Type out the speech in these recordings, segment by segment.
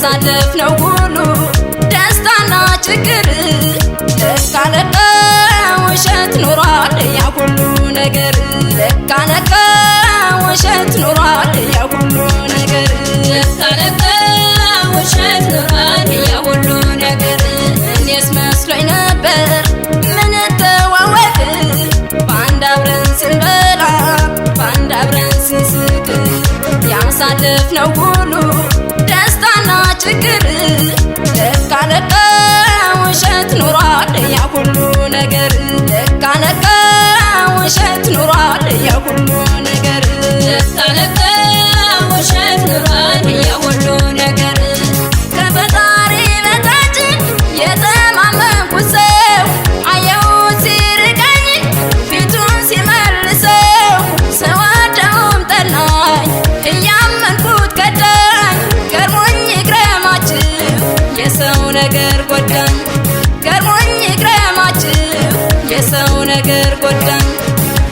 ያሳለፍነው ሁሉ ደስታና ችግር ለካ ለካ ውሸት ኖሯል ያ ሁሉ ነገር ለካ ለካ ውሸት ኖሯል ያ ሁሉ ነገር ለካ ለካ ውሸት ኖሯል ያ ሁሉ ነገር እኔስ መስሎኝ ነበር ምንተዋወቅ በአንድ አብረን ስንበላ በአንድ አብረን ስንስቅ ያሳለፍነው ሁሉ ደስታና ችግር ለካ ለካ ውሸት ኖሯል ያ ሁሉ ነገር ለካ ለካ ውሸት ኖሯል ያ ሁሉ ነገር ለካ ለካ ውሸት ኖሯል ያ ሁሉ ነገር ከፈጣሪ በታች የተማመንኩት ሰው አየሁት ሲርቀኝ ፊቱን ሲመልሰው ስወደውም ጠላኝ እያመንኩት ከዳኝ ገርሞኝ ይግረማችሁ የሰው ነገር ጎዳኝ ገርሞኝ ይግረማችሁ የሰው ነገር ጎዳኝ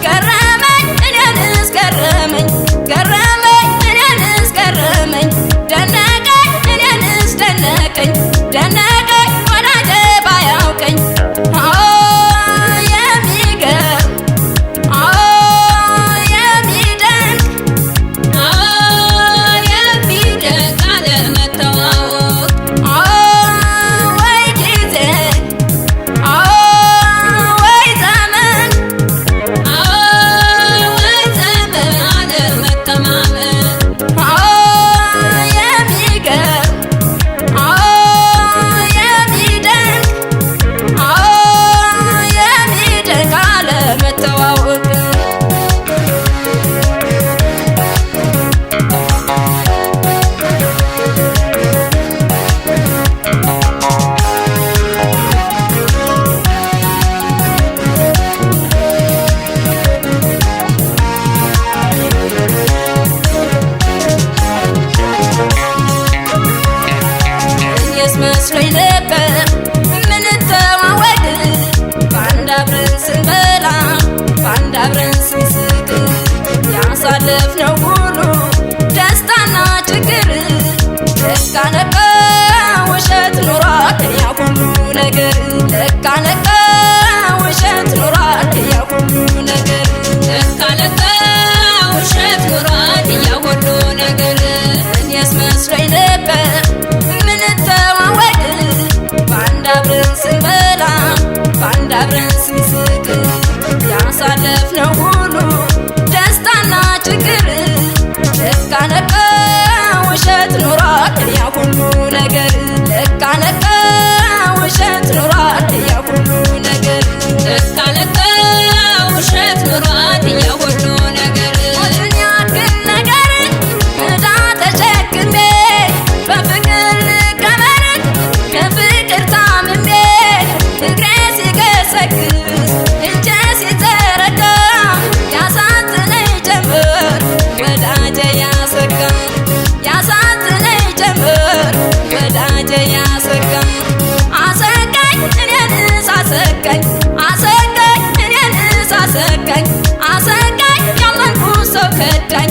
ገረመኝ እኔንስ ገረመኝ ገረመኝ እኔንስ ገረመኝ ደነቀኝ እኔንስ ደነቀኝ ደነቀኝ ወዳጄ ባያውቀኝ አዎ የሚገርም አዎ የሚደንቅ አዎ የሚደንቅ አለመተዋወቅ አዎ ወይ ጊዜ አዎ ወይ ዘመን አዎ ወይ ዘመን አለመተማመን አዎ የሚገርም አዎ የሚደንቅ አዎ የሚደንቅ አለመተዋወቅ እኔስ መስሎኝ ነበር ምንተዋወቅ በአንድ አብረን ስንበላ በአንድ አብረን ስንስቅ ያሳለፍነው ሁሉ ደስታና ችግር ለካ ለካ ውሸት ኖሯል ያ ሁሉ ነገር ለካ ለካ ውሸት ኖሯል ያ ሁሉ ነገር ለካ ለካ ውሸት ኖሯል ያ ሁሉ ነገር እኔስ መስሎኝ ነበር ምንተዋወቅ በአንድ አብረን ስንበላ በአንድ አብረን ስንስቅ ያሳለፍነው ሁሉ ደስታና ችግር ለካ ለካ ውሸት ኖሯል ያ ሁሉ ነገር ለካ ለካ ውሸት ኖሯል ያ ሁሉ ነገር ለካ ለካ ውሸት ኖሯል ያ ሁሉ ነገር ሞትን ያክል ነገር ዕዳ ተሸክሜ በፍቅር ልቀበር ከፍቅር ታምሜ እግሬ ሲገሰግስ እጄ ሲዘረጋ ያሳዝነኝ ጀመር ወዳጄ ያሰጋ ያሳዝነኝ ጀመር ወዳጄ ያሰጋ አሰጋኝ እኔንስ አሰጋኝ አሰጋኝ እኔንስ አሰጋኝ አሰጋኝ ያመንኩት ሰው ከዳኝ።